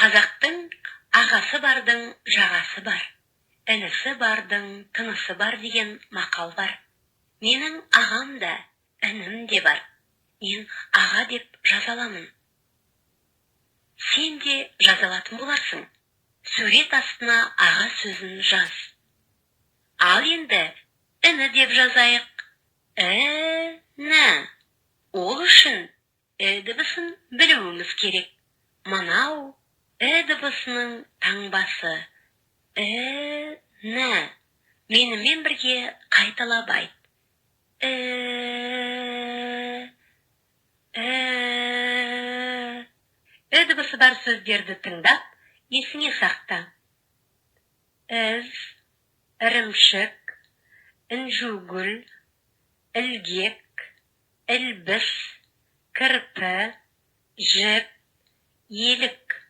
Қазақтың ағасы бардың жағасы бар, інісі бардың тынысы бар деген мақал бар. Менің ағам да, інім де бар. Мен аға деп жаза аламын. Сен де жаза алатын боларсың. Сурет астына аға сөзін жаз. Ал енді іні деп жазайық. І-ні. Ол үшін і дыбысын білуіміз керек. Мынау і дыбысының таңбасы. І-ні. Менімен бірге қайталап айт. І, і. І дыбысы бар сөздерді тыңдап, есіңе сақта. Із, ірімшік, інжугүл, ілгек, ілбіс, кірпі, жіп, елік.